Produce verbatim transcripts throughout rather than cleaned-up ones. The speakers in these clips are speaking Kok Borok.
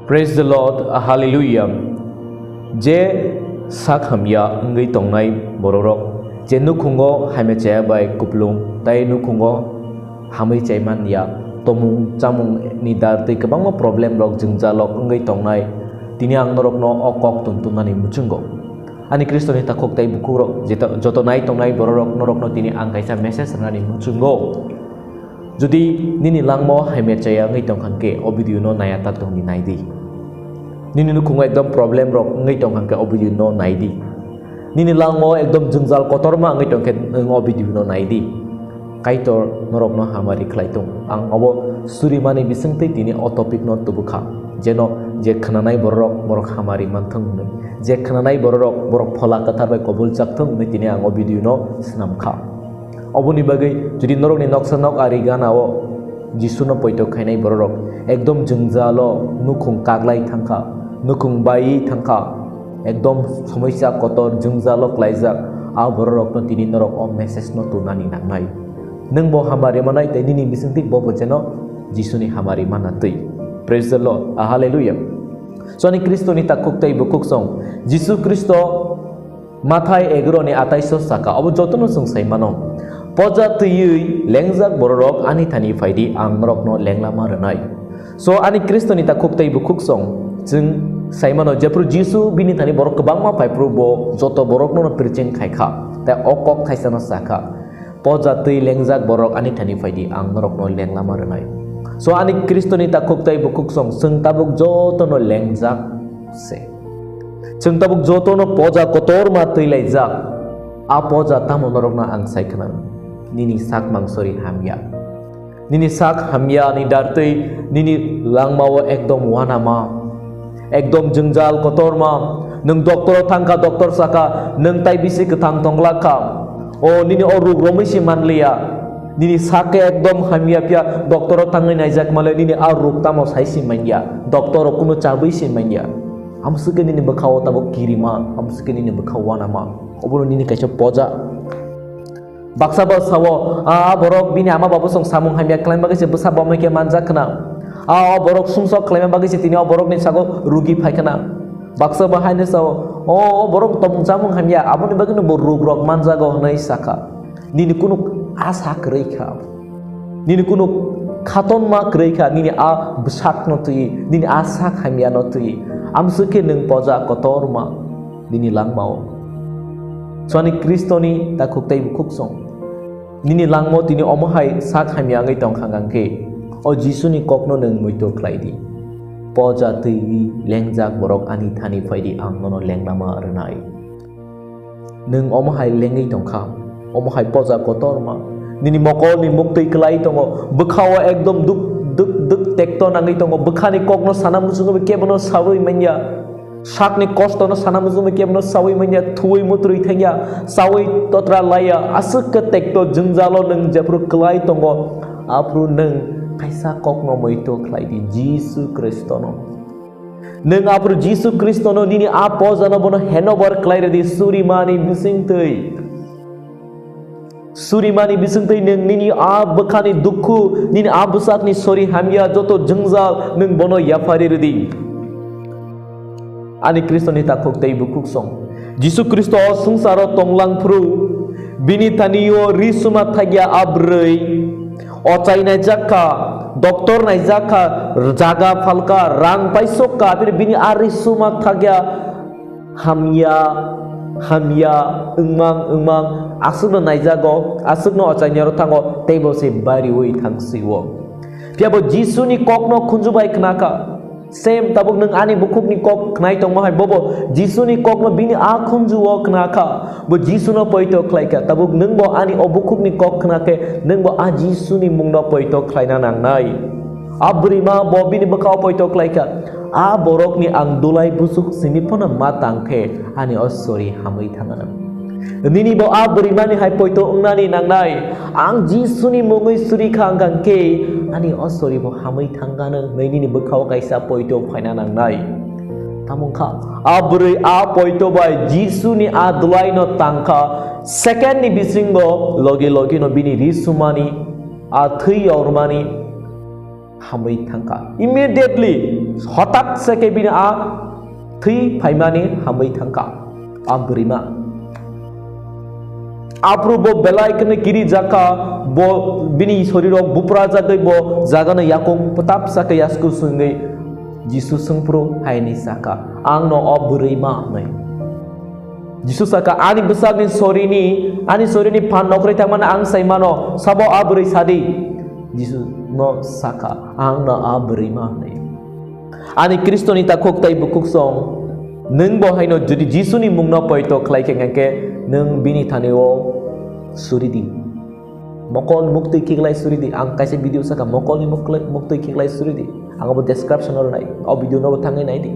Praise the Lord, Hallelujah. Je sak hamya wngwi tongnai bororok, je nukhungo hamya chaya bai kuplung, tai nukhungo hamwi chai man ya, tomung chamung ni dar tei kwbangma problem rok jwngjalok wngwi tongnai, tini ang norokno o kok tun tunani muchungo. Ani Kristoni takhuk tei bukhukrok, jeto-, joto nai tongnai bororok norokno tini ang kaisa message rwnani muchungo. Jodi nini langmao hamya chaya wngwi tongkha hwnkhe, o video no naya ta tongdi naidi. Nini nukhungo ekdom problem rok wngwi tongkha hwnkhe, o video no naidi. Nini langmao ekdom jwngjal kotorma wngwi tongkhe, nwng o video no naidi. Kaitor norokno hamari khlai tong. Ang obo surimani bisingtwi tini o topic no tubukha. Jeno je khwnanai bororok borok hamari manthung hwnwi. Je khwnanai bororok borok Phola Kwthar bai kobuljak thung hwnwi tini ang o video no swnamkha. Oboni bagwi, jodi norokni noksa nok ari ganao Jisuno poito khainai bororok ekdom jwngjalo nukhung kaglai thangkha, nukhung baiwi thangkha, ekdom somoisa kotor jwngjalo klaijak, a bororokno tini norok o message no tunani nangnai. Nwng bo hamari manai tei nini bisingtwi bo bo jeno Jisuni hamari manna twi. Praise the Lord. Ah, hallelujah. Chwngni Kristoni takhuk tei bukhuk song Jisu Kristo Mathai egaroh ni atais o saka, obo jotono chwng sai mano. Poja twiwi lengjak bororok ani thani phaidi, ang norokno lenglama rwnai. So, ani Kristoni takhuk tei bukhuk song, chwng sai mano, jephru Jisu bini thani borok kwbangma phaiphru bo joto borokno preaching khaikha, tei o kok thaisano sakha, "Poja twi lengjak borok ani thani phaidi, ang norokno lenglama rwnai." So, ani Kristoni takhuk tei bukhuk song, chwng tabuk jotono lengjak se. Chwng tabuk jotono poja kotorma twi laijak. A poja tamo norokno ang sai khna, nini sak mangsori hamya. Nini sak hamya ni dartwi nini langmao ekdom wanama. Ekdom jwngjal kotorma. Nwng doctor o thangkha, doctor saka, "Nwng tai bisi kwthang tongglak kha. O nini o ruk romwi se manliya. Nini sak khe ekdom hamya phiya, doctor o thangwi naijak male nini a ruk tamo sai se manya. Doctor o kunu chabwi se manya." Amswkhe nini bwkhao tabuk kirima, amswkhe nini bwkhao wanama. Obono nini kaisa poja. Baksa bo sao, "A borok bini ama babu song samung hamya khlaima bagwi se bwsa bomai khe manjak khna. A o borok sumsok khlaima bagwi se tini o borokni sago rugi phai khna." Baksa bo haino sao, "O, o borok tongmung chamung hamya, aboni bagwino bo ruk rok manjago," hwnwi sakha. Nini kunu asa kwrwi kha. Nini kunu khatonma kwrwi kha, nini a bwsakno twi, nini a sak hamyano twi. Amswkhe nwng poja kotorma nini langmao. Chwngni Kristoni takhuk tei bukhuk song. Nini langmao tini omo hai sak hamya wngwi tongkha hwnkhe, o Jisuni kokno nwng muitu khlai di. Poja twiwi lengjak borok ani thani phai di, ang nono lenglama rwnai. Nwng omo hai lengwi tongkha, omo hai poja kotorma. Nini mokolni muktwi kwlai tongo, bwkhao ekdom duk duk duk tekto nangwi tongo, bwkhani kokno sana muchungwi kebono sawi manya. Sakni kostono sana muchungwi kebono sawi manya, thuwi mutrwi thangya, sawi totra laya, aswk khe tekto jwngjalo nwng jephru kwlai tongo, aphru nwng kaisa kokno muitu khlai di, Jisu Khristono. Nwng aphuru Jisu Khristono nini a pojano bono handover khlai rwdi, surimani bisingtwi. Surimani bisingtwi nwng nini a bwkhani dukhu, nini a bwsakni sori hamya joto jwngjal nwng bono yaphari rwdi. Ani Khristoni takhuk tei bukhuk song. Jisu Khristo o swngcharo tonglang phuru, bini thani o ri suma thakya a bwrwi. Ochai naijak kha, doctor naijak kha, jaga phalka, rang paisok kha, bini, bini ari suma thakya hamya, hamya, wngmang, wngmang, aswkno naijago, aswkno ochai ni aro thango, teibo se bariwi thang sio. Phiya bo Jisuni kokno khunju bai khna kha. Same tabuk nwng ani bukhukni kok khnai tongma hai, bobo Jisuni kokno bini a khunju o khna kha, bo Jisuno poito khlai kha. Tabuk nwng bo ani o bukhukni kok khna khe, nwng bo a Jisuni mungno poito khlaina nangnai. A bwrwima bo bini bwkhao poito khlai kha. A borokni ang dulai busuk simi phano ma tang khe, ani o sori hamwi thangano. Nini bo a bwrwimani hai poito wngnani nangnai. Ang Jisuni mungwi suri kha wngkha khe, ani o sori bo hamwi thangano hwnwi nini bwkhao kaisa poito phaina nangnai. Tamo wngkha, a bwrwi a poito bai Jisuni a dulaino tangkha, second ni bisingo logi logino bini ri sumani, a thwi yormani hamwi thangkha. Immediately, Hotak se khe bini a thwi phaimani hamwi thangkha a bwrwima. Aphuru bo belai kheno kiri jakha, bo bini sorirok bupra jagwi bo jagano yakung pwtap sakhe yasku swngwi Jisu swngphuru haini sakha, "Ang no o bwrwima," hwnwi. Jisu sakha, "Ani bwsakni sorini, ani sorini phan nokrwi thangmani ang sai mano, sabo a bwrwi sadi?" Jisu no sakha, "Ang no a bwrwima," hwnwi. Ani Khristoni takhuk tei bukhuksong, nwng bo haino jodi Jisuni mungno poito khlai khe, hwnkhe nwng bini thani-o suri di. Mokol muktwi khiklai suri di. Ang kaisa video saka mokolni muklai-, muktwi khiklai suri di. Ang abo description-o rwnai. O video no bo thangwi nai di.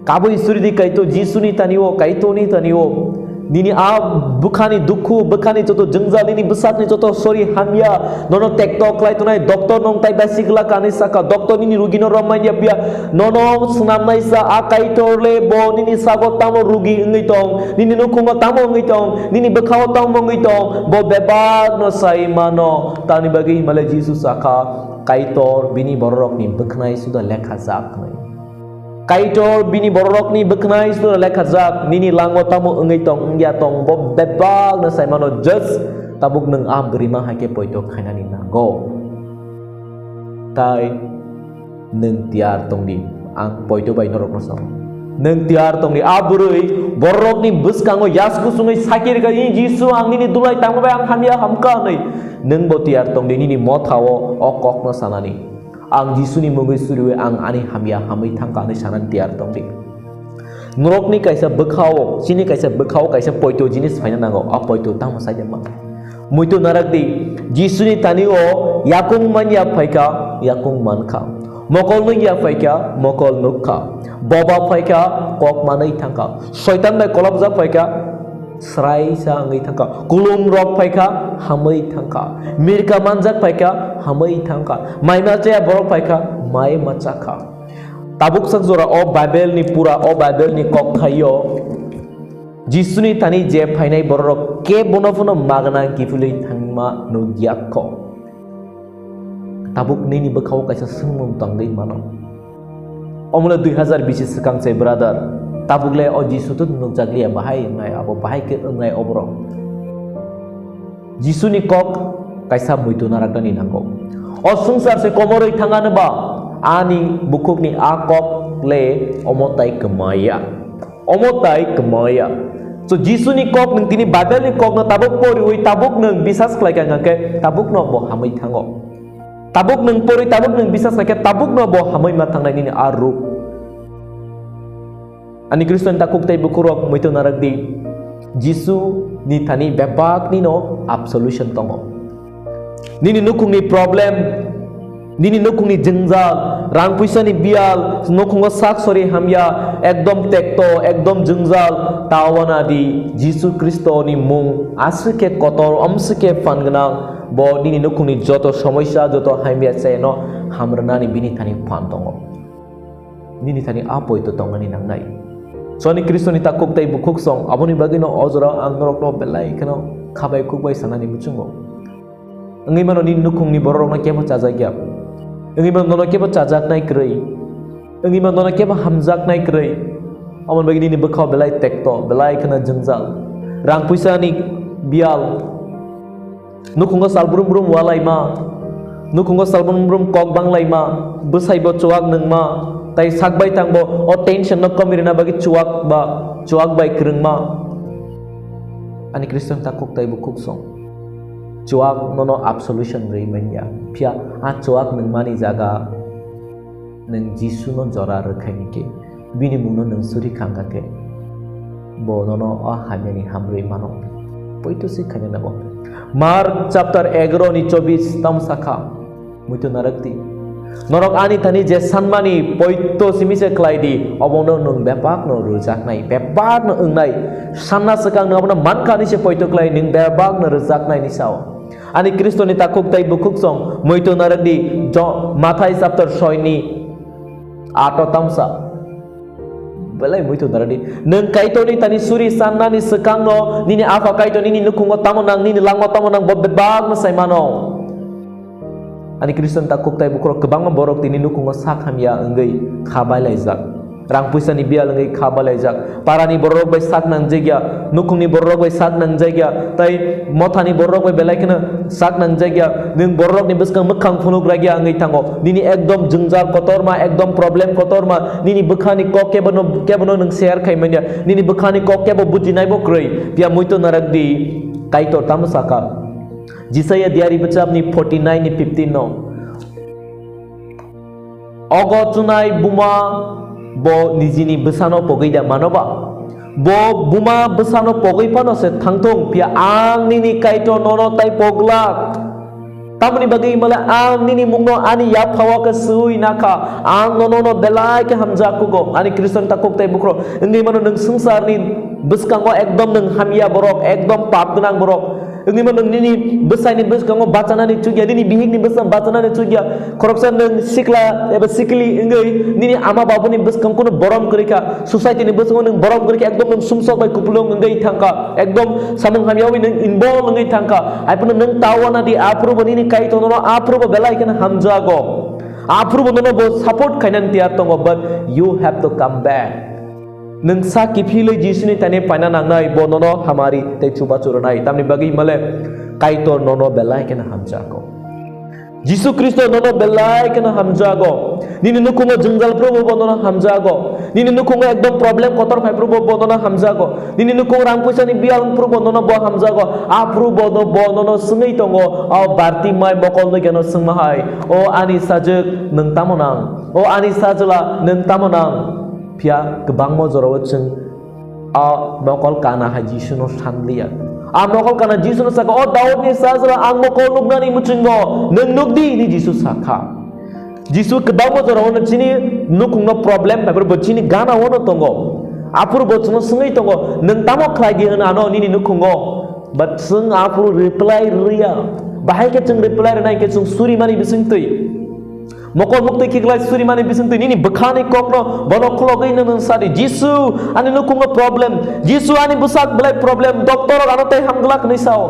Kabui suri di Kaitor Jisuni thani-o, Kaitorni thani-o. Nini a bwkhani dukhu, bwkhani joto jwngjal, nini bwsakni joto sori hamya, nono tekto khlai tongnai, doctor nong tai bai sigla kanwi saka, doctor nini rugino romai ya phiya, nono swnamnaisa a Kaitor le bo nini sago tamo rugi wngwi tong, nini nukhungo tamo wngwi tong, nini bwkhao tamo wngwi tong, bo bebak no sai mano, tamni bagwi himale Jisu sakha, Kaitor bini bororokni bwkhnai suda lekha jak hwnwi. Kaitor bini bororokni bwkhnai suda lekhajak, nini lango tamo wngwi tong, wngya tong, bo bebak no sai mano, just tabuk nwng a bwrwima hai khe poito khainani nango. Tai nwng tiyar tong di, ang poito bai norokno sao. Nwng tiyar tong di, a bwrwi bororokni bwskango yasku sungwi sakhi rwkha, "I Jisu, ang nini dulai tangma bai ang hamya hamkha," hwnwi. Nwng bo tiyar tong di, nini mothao o kokno sanani. Ang Jisuni mungwi suriwi ang ani hamya hamwi thangkha hwnwi sanani tiyar tong di. Norokni kaisa bwkhao, chini kaisa bwkhao kaisa poito jinis phaina nango, a poito tamo sai ma. Muitu narak di, Jisuni thani-o yakung manya phaikha, yakung mankha. Mokol nungya phaikha, mokol nukha. Boba phaikha, kok manwi thangkha. Soitan bai kolopjak phaikha, srai sa wngwi thangkha. Kulum rok phaikha, hamwi thangkha. Mirka manjak phaikha, hamwi thangkha. Mai ma chaya borok phaikha, mai ma chakha. Tabuk sak jora o Bible ni pura, o Bible ni kok thaio Jisuni thani je phainai borok kebono phano magna kiphilwi thangma nukya kho. Tabuk nini bwkhao kaisa swngmung tongwi mano. Omono dui hazar bisi swkang se brother. Tabuk le o Jisu to nukjakliya, bahai wngnai abo, bahai khe wngnai o borok. Jisuni kok kaisa muitu naraknani nango. O swngchar se komorwi thangano ba ani bukhukni a kok le omo tai kwmaya. Omo tai kwmaya. So Jisuni kok nwng tini Bible ni kok no tabuk poriwi tabuk nwng bisas khlai kha hwnkhe tabuk no bo hamwi thango. Tabuk nwng pori, tabuk nwng bisas khlai khe tabuk no bo hamwi ma thangnai nini a ruk. Ani Khristo ni takhuk tei bukhuk rok muitu narak di. Jisu ni thani bebak ni no absolution tongo. Nini nukhungni problem, nini nukhungni jwngjal, rang puisa ni biyal, nukhungo sak sori hamya, ekdom tekto, ekdom jwngjal, ta wana di, Jisu Khristo ni mung, aswk khe kotor, omswk khe phan gwnang, bo nini nukhungni joto somosya, joto hamya chayano hamrwnani bini thani phan tongo. Nini thani a poito tongmani nangnai. Soni Khristo ni takhuk tei bukhuk song, aboni bagwi no o jora ang norok no belai kheno khabai khukbai sanani muchungo. Wngwi mano nini nukhungni bororokno kebo chajakya. Wngwi mano nono kebo chajaknai kwrwi. Wngwi mano nono kebo hamjaknai kwrwi. Aboni bagwi nini bwkhao belai tekto, belai kheno jwngjal. Rang puisani biyal. Nukhungo sal brum brum walaima. Nukhungo sal brum brum kok banglaima. Bwsaibo chuwak nungma. Tai sakbai tangbo o tension no komirina bagwi chuwak ba, chuwak bai kwrwngma. Ani Khristo ni takhuk tei bukhuk song. Chuwak nono absolution rwi manya. Phiya a chuwak nungmani jaga nwng Jisu no jora rwkhaini khe, bini mungno nwng suri khangkha khe, bo nono o hamyani hamrwi mano. Poito se khaina nango. Mark chapter egaro ni chobis tamo sakha. Muitu narakti. Norok ani thani je sanmani poito simi se khlai di, obono nwng bebak no rwjaknai, bebak no wngnai. Sanna swkang nwng abono mankha ni se poito khlai, nwng bebak no rwjaknai ni sao. Ani Khristo ni takhuk tei bukhuk song, muitu narak di, Jo-, Mathai chapter soi ni ato tamsa. Belai muitu narak di. Nwng Kaitor ni thani suri sanna ni swkang no, nini Apha Kaitor nini nukhungo tamo nang, nini lango tamo nang, bo bebak no sai mano. Ani Khristian takhuk tei bukhurok kwbangma borok tini nukhungo sak hamya wngwi kha bailaijak. Rang puisani biyal wngwi kha bailaijak. Parani bororok bai sak nangjak ya, nukhungni bororok bai sak nangjak ya, tei mothani bororok bai belai kheno sak nangjak ya. Nwng bororokni bwskang mwkhang phunuk ragya wngwi thango. Nini ekdom jwngjal kotorma, ekdom problem kotorma, nini bwkhani kok kebono, kebono nwng share khai manya. Nini bwkhani kok kebo bujinaibo kwrwi. Phiya muitu narak di, Kaitor tamo saka. Jisaiya diari bwchapni forty nine ni fifteen no. Ogo chunai buma bo nijini bwsano pogwi da mano ba? Bo buma bwsano pogwi phano se thangthung, phiya ang nini Kaitor nono tai poglak. Tamoni bagwi himle ang nini mungno ani yaphao khe swi nakha, ang nono no belai khe hamjak kugo. Ani Khristian takhuk tei bukhurok, wngwi mano nwng swngcharni bwskango ekdom nwng hamya borok, ekdom pap gwnang borok. Wngwi mano nini bwsaini bwskango bachanani chukya, nini bihikni bwskango bachanani chukya. Khoroksa nwng sikla eba sikli wngwi nini ama babuni bwskango kunu borom kwrwi kha, society ni bwskango nwng borom kwrwi kha, ekdom nwng sumsok bai kupulung wngwi thang kha, ekdom samung hamya bai nwng involve wngwi thang kha. Hai phano nwng ta wana di, aphuru bo nini Kaitor nono aphuru bo belai kheno hamjago, aphuru bo nono bo support khainani tiyar tongo, but you have to come back. Nwng sa kiphilwi Jisuni thani paina nangnai, bo nono hamari tei chubachu rwnai. Tamni bagwi himle Kaitor nono belai kheno hamjago. Jisu Khristo nono belai kheno hamjago. Nini nukhungo jwngjal phuru bo nono hamjago. Nini nukhungo ekdom problem kotor phai phuru bo nono hamjago. Nini nukhung rang puisani biyal phuru bo nono bo hamjago. Aphuru bo no, bo nono swngwi tongo. O Bartimai mokol nugya no swngma hai. O ani sajwk, nwng tamo nang? O ani sajwla, nwng tamo nang? Phiya kwbangma jorao chwng a mokol kana hai Jisuno sanliya. A mokol kana Jisuno saka, "O Daudni sajwla, ang mokol nuknani muchungo nwng nukdi," hwnwi Jisu sakha. Jisu kwbangma jorao chini nukhungno problem, bai bo chini gana-o no tongo. Aphuru bo chwngno swngwi tongo, "Nwng tamo khlai di hwn ano nini nukhungo?" But chwng aphuru reply rwya. Bahai khe chwng reply rwnai khe chwng surimani bisingtwi. Mokol muktwi khiklai surimani bisingtwi nini bwkhani kokno bono khulogwi nini sadi, "Jisu, ani nukhungo problem. Jisu, ani bwsak belai problem. Doctor rok ano tei hamglak," hwnwi sao.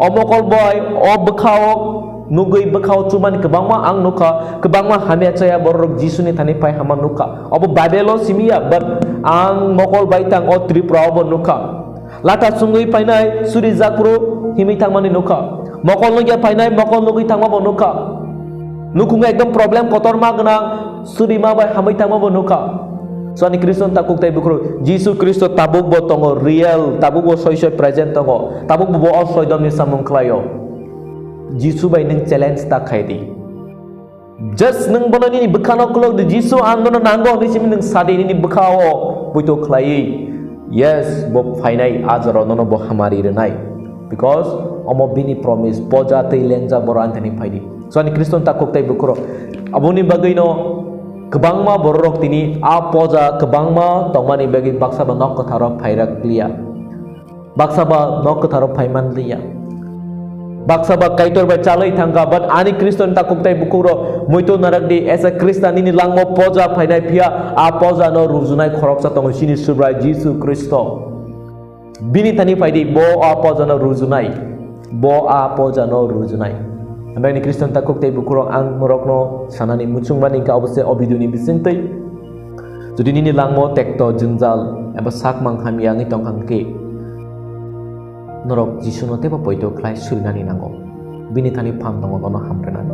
O mokol bai, o bwkhao nugwi bwkhao chumani kwbangma ang nukha, kwbangma hamya chaya bororok Jisuni thani phai hama nukha. Obo Bible o simiya, but ang mokol bai tang o Tripura obo nukha. Lata chungwi phainai suri jakphuru himwi thangmani nukha. Mokol nugya phainai mokol nugwi thangma bo nukha. Nukhungo ekdom problem kotorma gwnang, suri ma bai hamwi thangma bo nukha. So ani Khristo takhuk tei bukhurok, Jisu Khristo tabuk bo tongo, real, tabuk bo soi soi present tongo, tabuk bo, bo o soidomni samung khlaio. Jisu bai nwng challenge ta khai di. Just nwng bono nini bwkhano khulok di, "Jisu, ang nono nango," hwnwi simi nwng sadi nini bwkhao poito khlaiwi. Yes, bo phainai, a jorao nono bo hamari rwnai. Because omo bini promise, poja tei lengja borok ani thani phaidi. So ani Khristo takhuk tei bukhurok, aboni bagwino kwbangma bororok tini a poja kwbangma tongmani bagwi baksa ba nok kwtharo phairak liya. Baksa ba nok kwtharo phaiman liya. Baksa ba Kaitor bai chalwi thangkha, but ani Khristo ni takhuk tei bukhuk rok muitu narak di, esa Khristo nini langmo poja phainai phiya, a poja no rujunai khoroksa tongo, chini Subrai Jisu Khristo. Bini thani phaidi, bo a poja no rujunai, bo a poja no rujunai. Hambai ni Khristo ni takhuk tei bukhuk rok, ang norok no sanani muchung mani kha, obose o video ni bisingtwi. Jodi nini langmo tekto jwngjal eba sakmang hamya wngwi tongkha hwnkhe, norok Jisuno teibo poito khlai surinani nango. Bini thani phan tongo nono hamrwnani.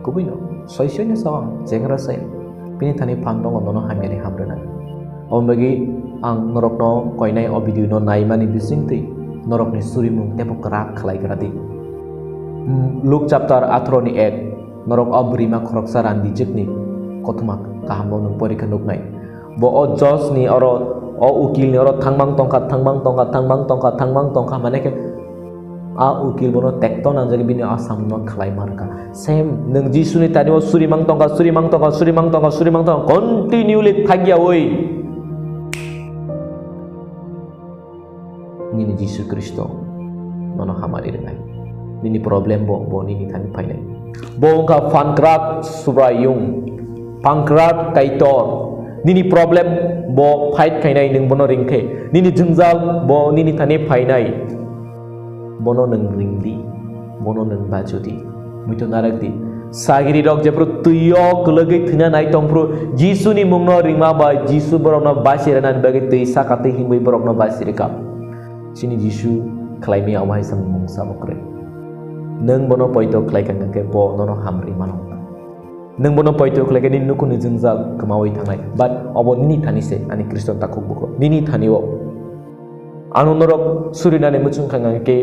Kubuino soi soino sao ang chengra se. Bini thani phan tongo nono hamyani hamrwnani. Omo bagwi ang norokno koinai o video no naimani bisingtwi norokni surimung teibo kwrak khlai gra di. Luke chapter atharo ni ek. Norok o bwrwima khoroksa randijwkni kothoma kahamno nwng porikha nuknai. Bo o judge ni oro, o ukil ni oro thangmang tongkha, thangmang tongkha, thangmang tongkha, thangmang tongkha, mane khe a ukil bono tekto nangjagwi bini a samungno khlai mankha. Same, nwng Jisuni thani o surimang tongkha, surimang tongkha, surimang tongkha, surimang tongkha, continually thakyawi. Nini Jisu Khristo nono hamari rwnai. Nini problem bo, bo nini thani phainai. Bo wngkha Pankrak Subraiyung, Pankrak Kaitor. Nini problem bo fight khainai, nwng bono ringkhe. Nini jwngjal bo nini thani phainai. Bono nwng ringdi, bono nwng bajudi. Muitu narakdi. Sagiri rok jephru twi o kwlwgwi thwina nai tongphru, Jisu ni mung no ringma bai Jisu borok no basi rwnani bagwi twi saka twi himwi borok no basi rwkha. Chini Jisu khlaimaya omo hai samung mungsa bo kwrwi. Nwng bono poito khlai kha hwnkhe bo nono hamrwi mano. Nwng bono poito khlai khe nini nukhungni jwngjal kwmawi thangnai, but obo nini thani se, ani Khristo takhuk bukhuk, nini thani o. Ano norok surinani muchung kha hwnkhe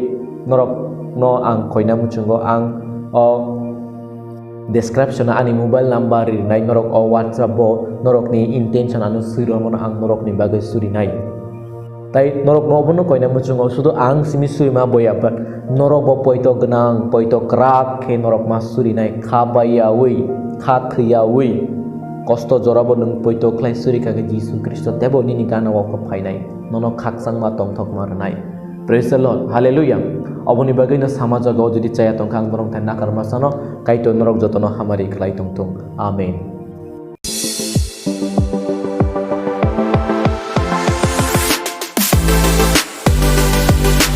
norok no ang koina muchungo, ang o description o ani mobile number rinai, norok o WhatsApp o norokni intention ano swi rwmano ang norokni bagwi surinai. Tai norok no obono koina muchungo, sudu ang simi surima boya, but norok bo poito gwnang, poito kwrak khe norok ma surinai, kha baiyawi, kha thwiyawi, kosto jorabo nwng poito khlai suri kha khe Jisu Khristo tebo nini gana o kho phainai, nono khakchangma tongthokma rwnai. Praise the Lord, hallelujah. Oboni bagwi no sama jagao jodi chaya tongkha ang norok thani nakarma sano, Kaitor norok jotono hamari khlai tongthung. Amen.